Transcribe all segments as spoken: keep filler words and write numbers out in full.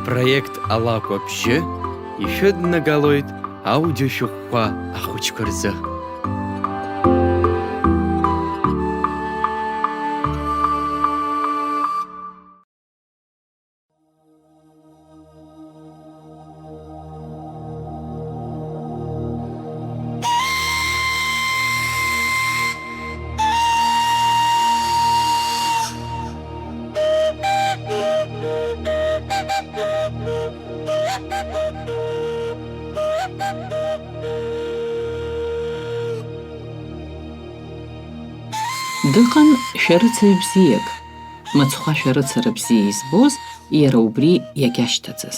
Проект Алакә абжьы ишәыднагалоит аудиошәҟәқәа ахәыҷқәа рзы. Дыҟан шәарыцаҩ бзиак, мыцхәы ашәарыцара бзиа избоз, иара убри иагьашьҭаӡаз.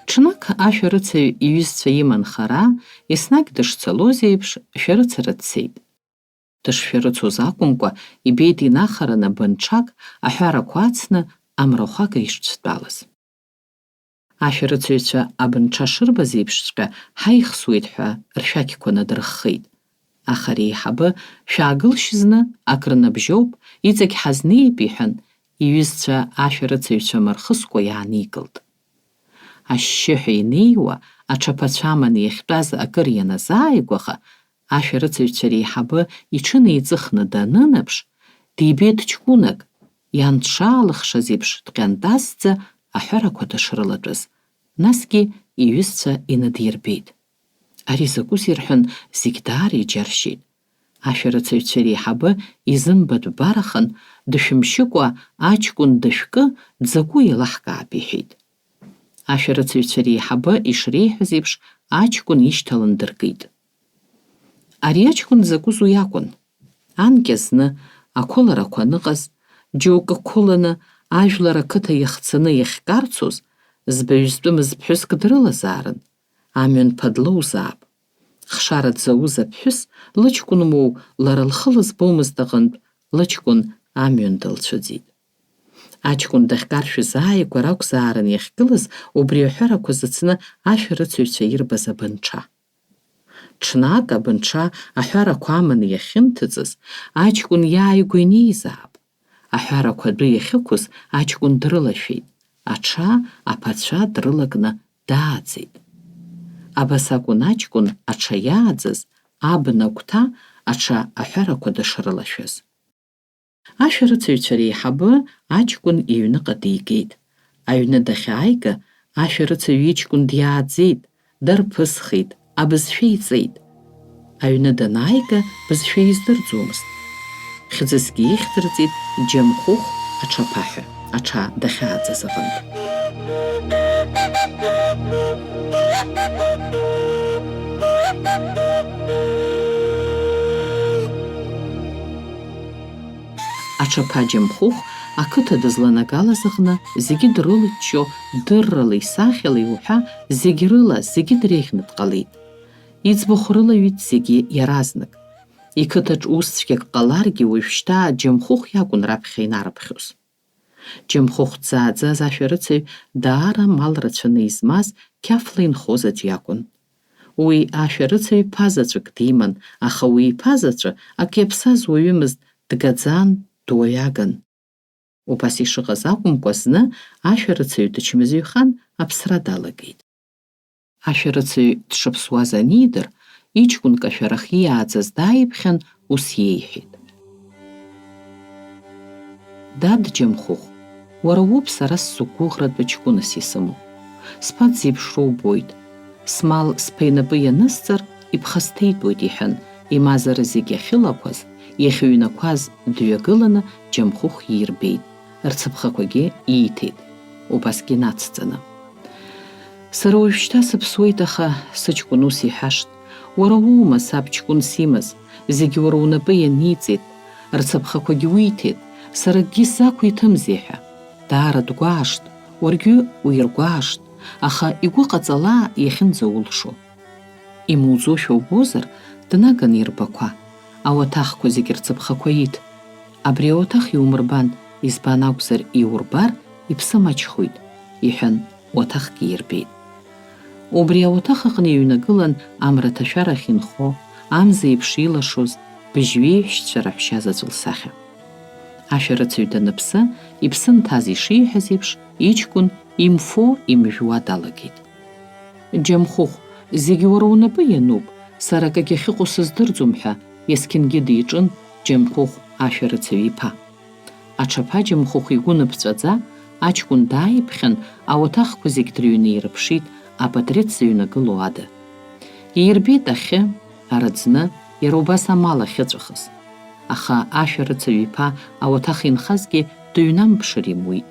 Ҽнак ашәарыцаҩ иҩызцәа иман хара, еснагь дышцалоз еиԥш, шәарыцара дцеит. Дышшәарыцоз акәымкәа, ибеит инахараны бынҽак, аҳәарақәа ацны, амрахәага ишцәтәалаз. Ашәарыцаҩцәа абынҽа шырбаз еиԥшҵәҟьа ҳаихсуеит ҳәа ршәақьқәа надырххеит. Аха реиҳабы, шәаагыл шьыжьны, акрынабжьоуп, иҵегь ҳазнеип, иҳәан, иҩызцәа ашәарыцаҩцәа мырхыскәа иааникылт. Ашьшьыҳәа инеиуа, аҽа ԥацәа аманы иахьтәаз акыр ианазааигәаха, ашәарыцаҩцәа реиҳабы иҽынеиҵыхны данынаԥш, дибеит ҷкәынак, иан дшаалыхшаз еиԥш дҟьантазӡа аҳәарақәа дышрылатәаз, насгьы иҩызцәа инадирбеит. Ари закәызеи рҳәан, зегь даара иџьаршьеит. Ашәарыцаҩцәа реиҳабы изымбатәбарахан, дышәымшьыкәа аҷкәын дышәкы, дзакәу еилаҳкаап, иҳәеит. Ашәарыцаҩцәа реиҳабы ишреиҳәаз еиԥш, аҷкәын ишьҭалан дыркит. Ари аҷкәын дзакәыз уи акәын. Анкьа зны, ақәыларақәа аныҟаз, џьоукы қәыланы, ажәлар ақыҭа иахцаны иахькарцоз, збаҩ зтәымыз ԥҳәыск дрылазаарын, амҩан ԥа длоузаап. Хшара дзауз аԥҳәыс, лыҷкәын моу, лара лхы лызбомызт аҟынтә, лыҷкәын амҩан дылцәыӡит. Аҷкәын дахькаршәыз ааигәара акәзаарын иахьгылаз убри аҳәарақәа зыцны ашәарыцаҩцәа ирбаз абынҽа. Ҽнак абынҽа аҳәарақәа аманы иахьынҭыҵыз, аҷкәын иааигәа инеизаап. Аҳәарақәа адәы иахьықәыз аҷкәын дрылашәеит, аҽа аԥацәа дрылакны дааӡеит. Абас акәын аҷкәын аҽа иааӡаз, абна агәҭа аҽа аҳәарақәа дышрылашәаз. Ашәарыцаҩцәа реиҳабы аҷкәын иҩныҟа дигеит. Аҩны дахьааига, ашәарыцаҩ иҷкәын диааӡеит, дарԥысхеит, абызшәа иҵеит. Аҩны данааига, бызшәа издырӡомызт. Хьӡысгьы ихьӡырҵеит Џьамхәыхә аҽаԥаҳәа, аҽа дахьааӡаз аҟынтә. Аҽаԥа Џьамхәыхә ақыҭа дызланагалаз аҟны зегьы дрылыҷҷо, дырралеи сахьалеи уҳәа, зегь рыла, зегьы дреиӷьны дҟалеит. Иӡбахә рылаҩит зегьы иаразнак. Иқыҭаҿ ус цәгьак ҟаларгьы, уажәшьҭа Џьамхәыхә иакәын раԥхьа инарыԥхьоз. Џьамхәыхә дзааӡаз ашәарыцаҩ даара мал рацәаны измаз, қьафла инхоз аӡә иакәын. Уи ашәарыцаҩ ԥа заҵәык диман, аха уи иԥа заҵәы ак иаԥсаз уаҩымызт, дгаӡан, дуаҩаган. Убас ишыҟаз акәымкәа, зны ашәарыцаҩ дычмазаҩхан, аԥсра далагеит. Ашәарыцаҩ дшыԥсуаз анидыр, иҷкәын кашәарах иааӡаз дааиԥхьан, ус иеиҳәеит. Дад Џьамхәыхә, уара уоуп сара сзықәгәыӷратәы ҷкәынас исымоу. Сԥа дзеиԥшроу убоит. Смал сԥа инапы ианысҵар, иԥхасҭеитәуеит, иҳәан, имазара зегь ахьылақәаз, иахьыҩнақәаз дҩагыланы Џьамхәыхә иирбеит, рцыԥхақәагьы ииҭеит, убасгьы инацҵаны. Сара уажәшьҭа сыԥсуеит, аха сыҷкәын ус иҳәашт, уара уоума саб ҷкәынс имаз, зегь уара унапы ианиҵеит, рцыԥхақәагьы уиҭеит, сара акгьы сзақәиҭымзи ҳәа. Даара дгәаашт, уаргьы уиргәаашт, аха игәы ҟаҵала иахьынӡаулшо. Имуӡошәа убозар, днаган ирбақәа, ауаҭахқәа зегь рцыԥхақәа иҭ. Абри ауаҭах иумырбан, избан акәзар, иурбар, иԥсы маҷхоит, иҳәан, уаҭахк иирбеит. Убри ауаҭах аҟны иҩнагылан амра аҭашәарахь инхо, амза еиԥш илашоз, быжьҩеиҳәшьцәа раҳәшьа заҵә лсахьа. Ашәарыцаҩ даныԥсы, иԥсы нҭаз ишиҳәаз еиԥш, иҷкәын имфо, имжәуа далагеит. Џьамхәыхә, зегь уара унапы иануп, сара акагьы ахьыҟоу сыздырӡом ҳәа, есқьынгьы диҿын Џьамхәыхә ашәарыцаҩ иԥа. Аҽаԥа Џьамхәыхә игәы ныԥҵәаӡа, аҷкәын дааиԥхьан, ауаҭахқәа зегь дрыҩны ирыԥшит, апатреҭ зыҩнагылоу ада. Иирбеит ахьы, араӡны, иара убас амал ахьыҵәахыз. Аха ашәарыцаҩ иԥа ауаҭах инхазгьы дыҩнамԥшыр имуит.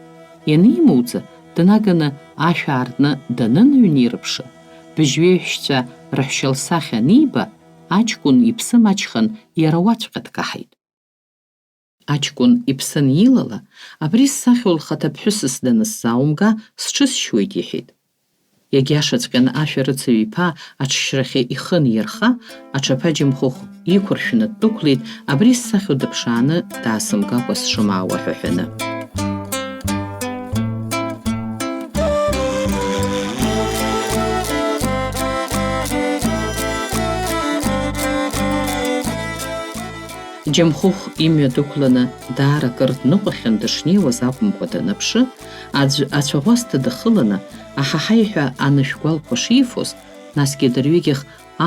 Ианимуӡа, днаганы ашә аартны даныныҩнирԥшы, быжьҩеиҳәшьцәа раҳәшьа лсахьа аниба, аҷкәын иԥсы маҷхан иара уаҵәҟьа дкаҳаит. Аҷкәын иԥсы анилала, абри ссахьоу лхаҭа ԥҳәысыс данысзааумга, сҽысшьуеит, иҳәеит. Иагьиашаҵәҟьаны ашәарыцаҩ иԥа аҽшьрахьы ихы анирха, аҽаԥа Џьамхәыхә иқәыршәны ддәықәлеит, абри ссахьоу дыԥшааны даасымгакәа сшымаауа ҳәа ҳәаны. Џьамхәыхә имҩа дықәланы даара акыр дныҟәахьан, дышнеиуаз акәымкәа даныԥшы, аӡә ацәаӷәасҭа дахыланы, аҳаҳаи ҳәа анышә гәалқәа шифоз, насгьы дырҩегьых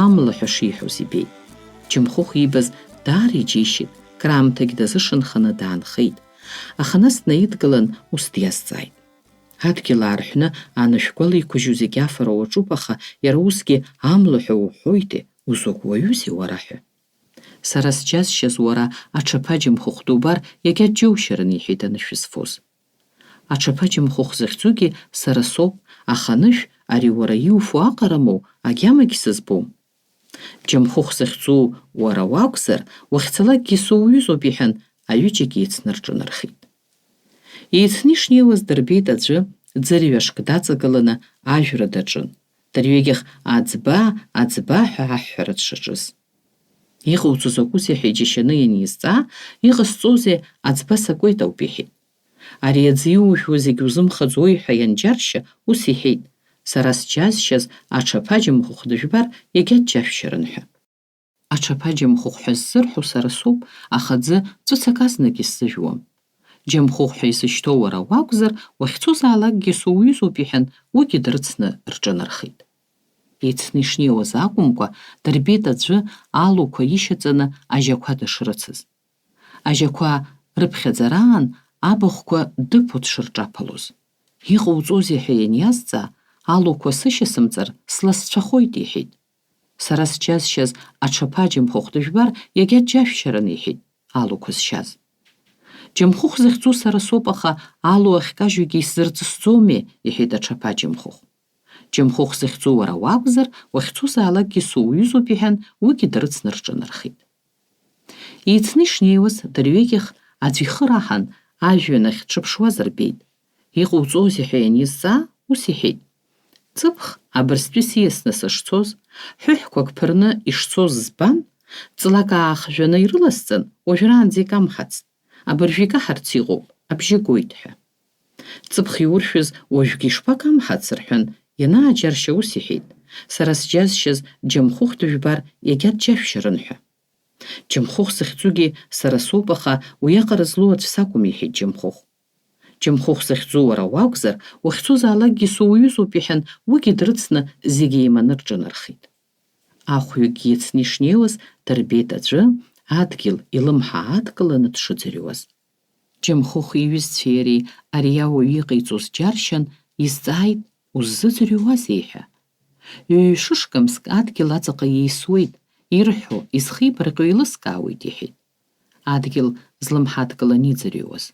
амла ҳәа шиҳәоз ибеит. Џьамхәыхә иибаз даара иџьеишьеит, краамҭагь дазышанханы даанхеит. Аха нас днаидгылан, ус диазҵааит. Адгьыл аарҳәны анышә гәала иқәыжьу зегь афара уаҿуп, аха иара усгьы амла ҳәа уҳәоитеи, узакә уаҩузеи уара ҳәа? Сара сџьазшьаз уара аҽаԥа Џьамхәыхә дубар иагьа џьоушьарын, иҳәеит анышә зфоз. Аҽаԥа Џьамхәыхә захьӡугьы сара соуп, аха анышә ари уара иуфо аҟарамоу агьамагь сызбом. Џьамхәыхә захьӡу уара уакәзар, уахьцалакгьы суҩызоуп, иҳәан, аҩыџьагьы еицны рҿынархеит. Еицны ишнеиуаз дырбеит аӡәы, ӡырҩашк даҵагыланы ажәра даҿын, дырҩегьых аӡба, аӡба ҳәа аҳәҳәара дшаҿыз. Иҟауҵо закәызеи ҳәа иџьашьаны ианизҵаа, иҟасҵозеи, аӡба сакуеит ауп, иҳәеит. Ари аӡы иужәуа зегь узымхаӡои ҳәа ианџьаршьа, ус иҳәеит, сара сџьазшьаз аҽаԥа Џьамхәыхә дыжәбар, иагьа дџьашәшьарын ҳәа. Аҽаԥа Џьамхәыхә ҳәа ззырҳәо сара соуп, аха аӡы ҵәыцак азнагьы сзыжәуам. Џьамхәыхә ҳәа изышьҭоу уара уакәзар, уахьцозаалакгьы суҩызоуп, иҳәан, уигьы дрыцны рҿынархеит. Еицны ишнеиуаз акәымкәа, дырбеит аӡәы алуқәа ишьаҵаны ажьақәа дышрыцыз. Ажьақәа рыԥхьаӡараан абахәқәа дыԥо дшырҿаԥалоз. Иҟауҵозеи ҳәа ианиазҵаа, алуқәа сышьасымҵар, сласцәахоит, иҳәеит. Сара сџьазшьаз аҽаԥа Џьамхәыхә дыжәбар, иагьа дџьашәшьарын, иҳәеит, алуқәа зшьаз. Џьамхәыхә захьӡу сара соуп, аха алу ахькажьугьы исзырҵысӡомеи, иҳәеит аҽаԥа Џьамхәыхә. Џьамхәыхә захьӡу уара уакәзар, уахьцозаалакгьы суҩызоуп, иҳәан, уигьы дрыцны рҿынархеит. Еицны ишнеиуаз, дырҩегьых аӡә ихы раҳан, ажәҩан ахь дшыԥшуаз рбеит. Иҟауҵозеи ҳәа ианизҵаа, ус иҳәеит, ҵыԥх абырстәи сиасны сышцоз, ҳәыҳәқәак ԥырны ишцоз збан, ҵлак аахжәаны ирыласҵан, уажәраанӡа икамҳацт, абыржә икаҳарц иҟоуп, абжьы гоит ҳәа. Ҵыԥх иуршәыз уажәгьы ишԥакамҳац, рҳәан, ианааџьаршьа ус иҳәеит, сара сџьазшьаз Џьамхәыхә дыжәбар, иагьа дџьашәшьарын ҳәа. Џьамхәыхә захьӡугьы сара соуп, аха уиаҟара злоу аӡә сакәым, иҳәеит Џьамхәыхә. Џьамхәыхә захьӡу уара уакәзар, уахьцозаалакгьы суҩызоуп, иҳәан, уигьы дрыцны зегьы еиманы рҿынархеит. Ахәҩыкгьы еицны ишнеиуаз, дырбеит аӡәы, адгьыл илымҳа аадкыланы дшыӡырҩуаз. Џьамхәыхә иҩызцәеи иареи ари ауаҩ иҟаиҵоз џьаршьан, изҵааит, уззыӡырҩуазеи ҳәа. Ҩ-шышкамск адгьыл аҵаҟа еисуеит, ирҳәо, изхибарҟьо еилыскаауеит, иҳәеит. Адгьыл злымҳа адкыланы иӡырҩуаз.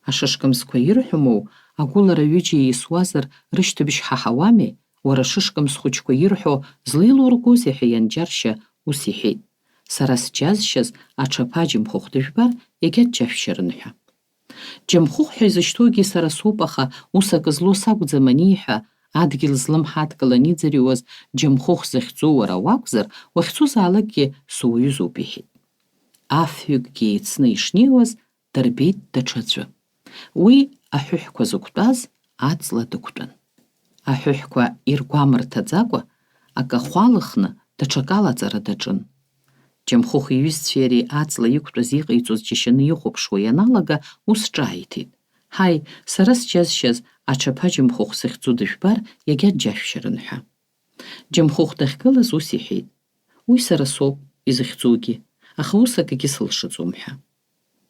Ашышкамсқәа ирҳәомоу, агәылара ҩыџьа еисуазар, рышьҭыбжь ҳаҳауамеи, уара ашышкамс хәыҷқәа ирҳәо злеилургозеи ҳәа ианџьаршьа, ус иҳәеит, сара сџьазшьаз аҽаԥа Џьамхәыхә дыжәбар, иагьа дџьашәшьарын ҳәа. Џьамхәыхә ҳәа изышьҭоугьы сара соуп, аха ус акы злоу сакәӡам аниҳәа, адгьыл злымҳа адкыланы иӡырҩуаз Џьамхәыхә захьӡу уара уакәзар, уахьцозаалакгьы суаҩызоуп, иҳәеит. Афҩыкгьы еицны ишнеиуаз, дырбеит даҽаӡәы. Уи аҳәыҳәқәа зықәтәаз аҵла дықәтәан. Аҳәыҳәқәа иргәамырҭаӡакәа, акы ахәалыхны, даҽакала аҵара даҿын. Џьамхәыхә иҩызцәеи иареи аҵла иқәтәаз иҟаиҵоз џьашьаны ихәаԥшуа ианалага, ус ҿааиҭит, Ҳаи, сара сџьазшьаз аҽаԥа Џьамхәыхә сыхьӡу дыжәбар, иагьа дџьашәшьарын ҳәа. Џьамхәыхә дахьгылаз ус иҳәеит: "Уи сара соуп изыхьӡугьы, аха ус акгьы сылшаӡом" ҳәа.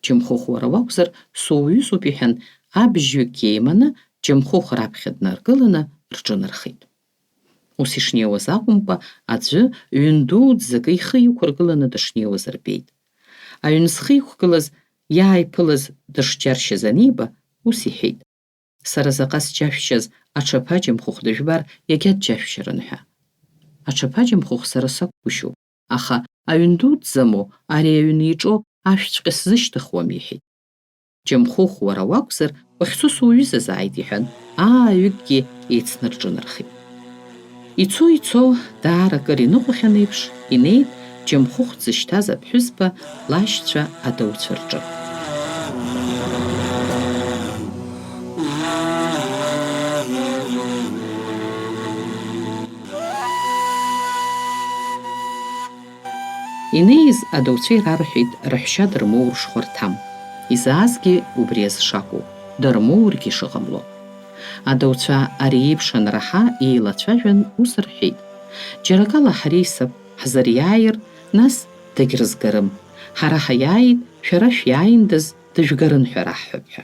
"Џьамхәыхә, уара уакәзар, суҩызоуп", иҳәан, абжьҩыкгьы еиманы, Џьамхәыхә раԥхьа днаргыланы рҿынархеит. Ус ишнеиуаз акәымкәа, аӡәы ҩын дуӡӡак ихы иқәыргыланы дышнеиуаз рбеит. Аҩн зхы иқәгылаз иааиԥылаз дышџьаршьаз аниба, ус иҳәеит: "Сара заҟа сџьашәшьаз аҽаԥа Џьамхәыхә дыжәбар, иагьа дџьашәшьарын" ҳәа. "Аҽаԥа Џьамхәыхә сара сакәгәышьоуп, аха аҩн дуӡӡаму, ари аҩны иҿоу ашәҵәҟьа сзышьҭыхуам", иҳәеит. "Џьамхәыхә, уара уакәзар, уахьцо суҩызазааит", иҳәан, ааҩыкгьы еицны рҿынархеит. Ицо-ицо, даара акыр иныҟәахьан еиԥш, инеит Џьамхәыхә дзышьҭаз аԥҳәызба лашьцәа адауцәа рҿы. Инеиз адауцәа ирарҳәеит раҳәшьа дырмоур шхәарҭам, изаазгьы убри азы шакәу, дырмоургьы шыҟамло. Адауцәа ари еиԥш анраҳа, еилацәажәан, ус рҳәеит: "Џьара акала ҳреисап, ҳзыриааир, нас дагьрызгарым. Ҳара ҳаиааит, шәара шәиааиндаз, дыжәгарын ҳәа раҳҳәап" ҳәа.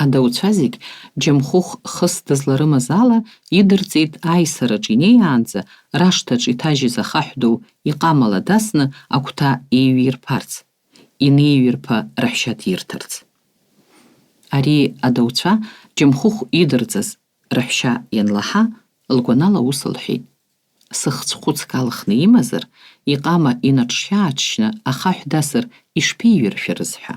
Адауцәа зегь, Џьамхәыхә хыс дызларымаз ала, идырҵеит аисараҿ инеиаанӡа, рашҭаҿ иҭажьыз ахаҳә ду иҟамала дасны агәҭа еиҩирԥарц, инеиҩирԥа раҳәшьа дирҭарц. Ари адауцәа Џьамхәыхә идырҵаз раҳәшьа ианлаҳа, лгәанала ус лҳәеит: "Сыхцә хәыцк алхны имазар, иҟама инаҿшьааҿшьны ахаҳә дасыр ишԥеиҩыршәарыз?" ҳәа.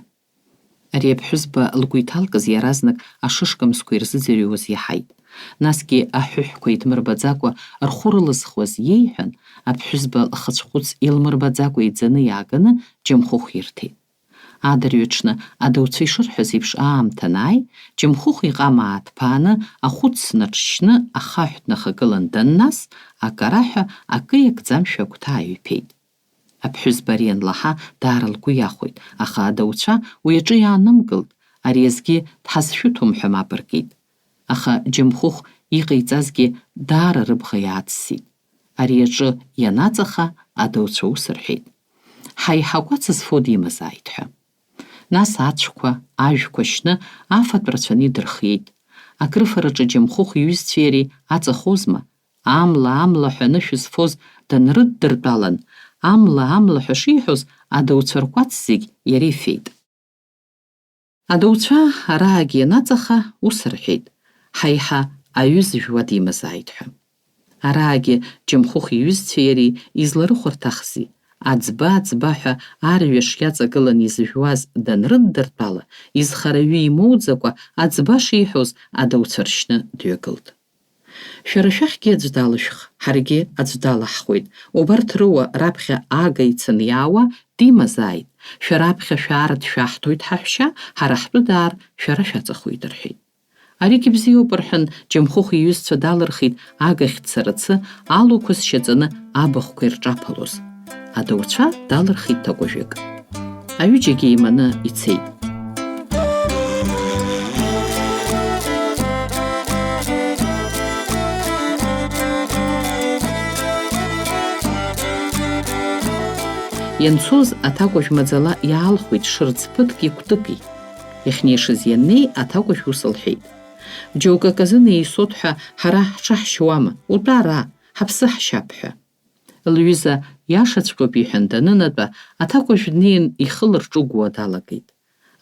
Ари аԥҳәызба лгәы иҭалкыз иаразнак ашышкамсқәа ирзыӡырҩуаз иаҳаит. Насгьы аҳәыҳәқәа идмырбаӡакәа рхәы рылызхуаз иеиҳәан, аԥҳәызба лхацәхәыц илмырбаӡакәа иӡаны иааганы Џьамхәыхә ирҭеит. Адырҩаҽны, адауцәа ишырҳәаз еиԥш, аамҭа анааи, Џьамхәыхә иҟама ааҭԥааны, ахәыц наҿшьны, ахаҳә днахагылан даннас, акараҳәа акы иакӡамшәа агәҭа ааиҩԥеит. Аԥҳәызба ари анлаҳа, даара лгәы иахәеит, аха адауцәа уи аҿы иаанымгылт, ари азгьы дҳазшәыҭуам ҳәа мап ркит. Аха Џьамхәыхә иҟаиҵазгьы даара рыбӷа иааццеит. Ари аҿы ианаҵаха, адауцәа ус рҳәеит: "Ҳаи ҳакәац зфо димазааит" ҳәа. Нас ацәқәа, ажәқәа шьны, афатә рацәаны идырхиеит. Акрыфараҿы Џьамхәыхә иҩызцәеи иареи аҵахозма? "Амла, амла" ҳәа анышә зфоз данрыддыртәалан, "Амла, амла" ҳәа шиҳәоз, адауцәа ркәац зегь иара ифеит. Адауцәа араагьы ианаҵаха, ус рҳәеит: "Ҳаиҳа аҩы зжәуа димазааит" ҳәа. Араагьы Џьамхәыхә иҩызцәеи иареи изларыхәарҭахзи? "Аӡба, аӡба" ҳәа арҩаш иаҵагылан изыжәуаз данрыддыртәала, изхара аҩы имоуӡакәа, аӡба шиҳәоз адауцәа ршьны дҩагылт. "Шәара шәахьгьы аӡә далышәх, ҳаргьы аӡә далаҳхуеит. Убарҭ рыуа раԥхьа ага ицаны иаауа димазааит. Шәара аԥхьа шәаар дшәаҳҭоит ҳаҳәшьа, ҳара ҳтәы даар, шәара шәаҵахоит", рҳәеит. Аригьы бзиоуп, рҳәан, Џьамхәыхә иҩызцәа далырхит агахь дцарацы, алуқәа сшьаҵаны абахәқәа ирҿаԥалоз. Адауцәа далырхит ҭакәажәык. Аҩыџьагьы еиманы ицеит. Ианцоз аҭакәажә маӡала иаалхәеит шырӡ ԥыҭки кәтыки. Иахьнеишаз ианнеи, аҭакәажә ус лҳәеит: "Џьоукы аказын еисот ҳәа ҳара ҳҽаҳшьуама, утәа ара, ҳаԥсы ҳшьап" ҳәа. Лҩыза иашаҵәҟьоуп иҳәан данынатәа, аҭакәажә днеин ихы лырҿыгәуа далагеит.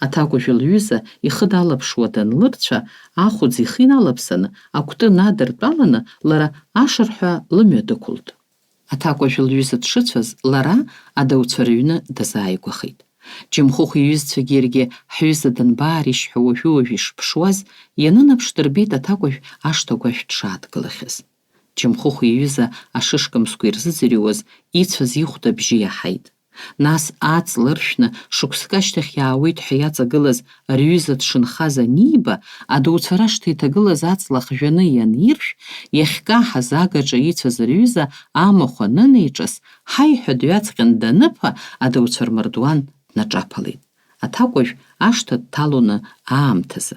Аҭакәажә лҩыза ихы далаԥшуа данлырцәа, ахәыӡ ихы иналаԥсаны, акәты надыртәаланы, лара ашырҳәа лымҩа дықәылт. Аҭакәажә лҩыза дшыцәаз, лара адауцәа рыҩны дазааигәахеит. Џьамхәыхә иҩызцәагьы иаргьы ҳҩыза данбааришь ҳәа уажәы-уажәы ишыԥшуаз, ианынаԥш дырбеит аҭакәажә ашҭа агәашә дшааҭгылахьаз. Џьамхәыхә иҩыза ашышкамсқәа ирзыӡырҩуаз ицәаз ихәда абжьы иаҳаит. Нас аҵла ыршәны шықәсык ашьҭахь иаауеит ҳәа иаҵагылаз рҩыза дшынхаз аниба, адауцәа рашҭа иҭагылаз аҵла хжәаны ианиршә, иахькаҳаз агаҿа ицәаз рҩыза амахә анынеиҿас, ҳаи ҳәа дҩаҵҟьан даныԥа, адауцәа рмардуан днаҿаԥалеит. Аҭакәажә ашҭа дҭалоны аамҭазы.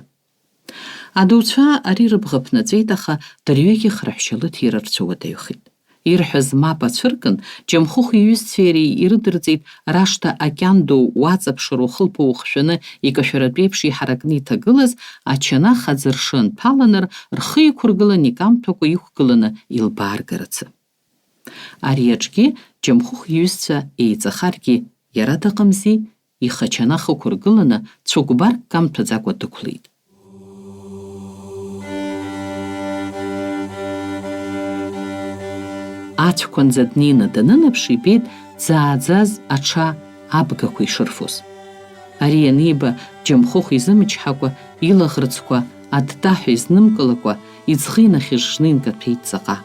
Адауцәа ари рыбӷа ԥнаҵәеит, аха дырҩегьых раҳәшьа лыҭира рцәыуадаҩхеит. Ирҳәаз мап ацәыркын, Џьамхәыхә иҩызцәеи иареи ирыдырҵеит рашҭа акьан ду уаҵаԥшыр ухылԥа ухшәаны икашәаратәеиԥш иҳаракны иҭагылаз ачанах аӡыршы анҭәаланар, рхы иқәыргылан икамҭәакәа иқәгыланы илбааргарацы. Ари аҿгьы Џьамхәыхә иҩызцәа еиҵахаргьы, иара дыҟамзи, ихы ачанах ықәыргыланы, цәыкәбарк камҭәаӡакәа дықәлеит. Ацәқәанӡа днеины данынаԥш, ибеит дзааӡаз аҽа абгақәа ишырфоз. Ари аниба, Џьамхәыхә изымчҳакәа, илаӷырӡқәа аттаҳәа изнымкылакәа, иӡӷы инахьыжжны инкаҭәеит ҵаҟа.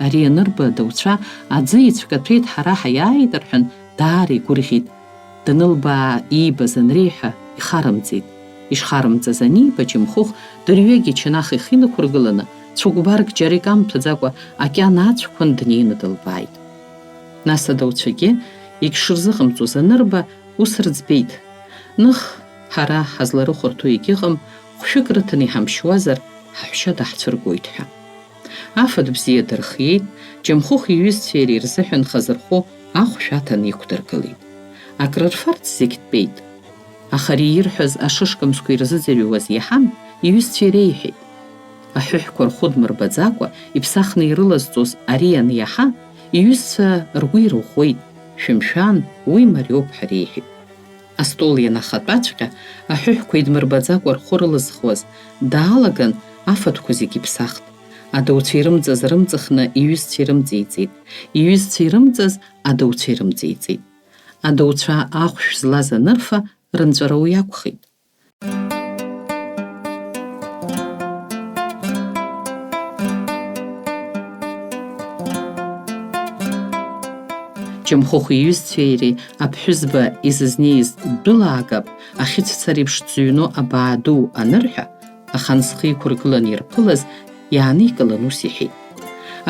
Ари анырба, адауцәа аӡы ицәкаҭәеит, ҳара ҳаиааит рҳәан, даара игәырӷьеит. Данылбаа иибаз анреиҳәа, ихарымҵеит. Ишхарымҵаз аниба, Џьамхәыхә дырҩегьых ачанах ихы инықәыргыланы, цәыкәбарк џьара икамҭәаӡакәа акьан ацәқәан днеины дылбааит. Нас адауцәагьы, егьшырзыҟамҵоз анырба, ус рыӡбеит: ных, ҳара ҳазларыхәарҭоу егьыҟам, хәшәык рыҭаны иҳамшьуазар, ҳаҳәшьа даҳцәыргоит ҳәа. Афатә бзиа дырхиеит, Џьамхәыхә иҩызцәеи иареи рзыҳәан хазырхәы ахәшә аҭаны иқәдыргылеит. Акрырфарц зегь тәеит. Аха ари ирҳәаз ашышкамсқәа ирзыӡырҩуаз иаҳан, иҩызцәа иреиҳәеит. Аҳәыҳәқәа рхәы дмырбаӡакәа, иԥсахны ирылазҵоз ари аниаҳа, иҩызцәа ргәы ирӷәӷәеит, шәымшәан, уи мариоуп ҳәа реиҳәеит. Астол ианахатәаҵәҟьа, аҳәыҳәқәа идмырбаӡакәа рхәы рылызхуаз даалаган, афатәқәа зегь иԥсахт. Адауцәа ирымҵаз рымҵыхны иҩызцәа ирымҵеиҵеит, иҩызцәа ирымҵаз адауцәа ирымҵеиҵеит. Адауцәа ахәшә злаз анырфа, рынҵәара уи акәхеит. Џьамхәыхә иҩызцәеи иареи аԥҳәызба изызнеиз дәылаагап, ахьыцәцареиԥш дзыҩноу абаа ду анырҳәа, ахан зхы иқәыргыланы ирԥылаз иааникылан ус иҳәеит: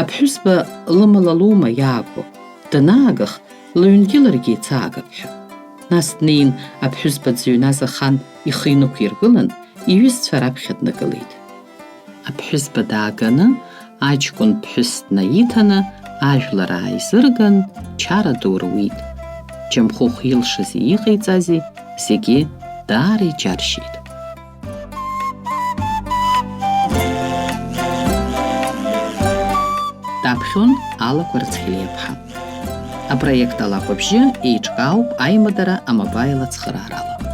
«Аԥҳәызба лымала лоума иааго? Данаагах, лыҩнгьы ларгьы еицаагап» ҳәа. Нас днеин, аԥҳәызба дзыҩназ ахан ихы инықәиргылан, иҩызцәа раԥхьа днагылеит. Аԥҳәызба дааганы, аҷкәын ԥҳәыс днаиҭаны, ажәлар ааизырган, чара ду руит. Џьамхәыхә илшази иҟаиҵази зегьы даара иџьаршьеит. Даԥхьон Алакәа Рыцхелиаԥҳа. Апроект Алакәабжьы еиҿкаауп аимадара амобаил ацхыраарала.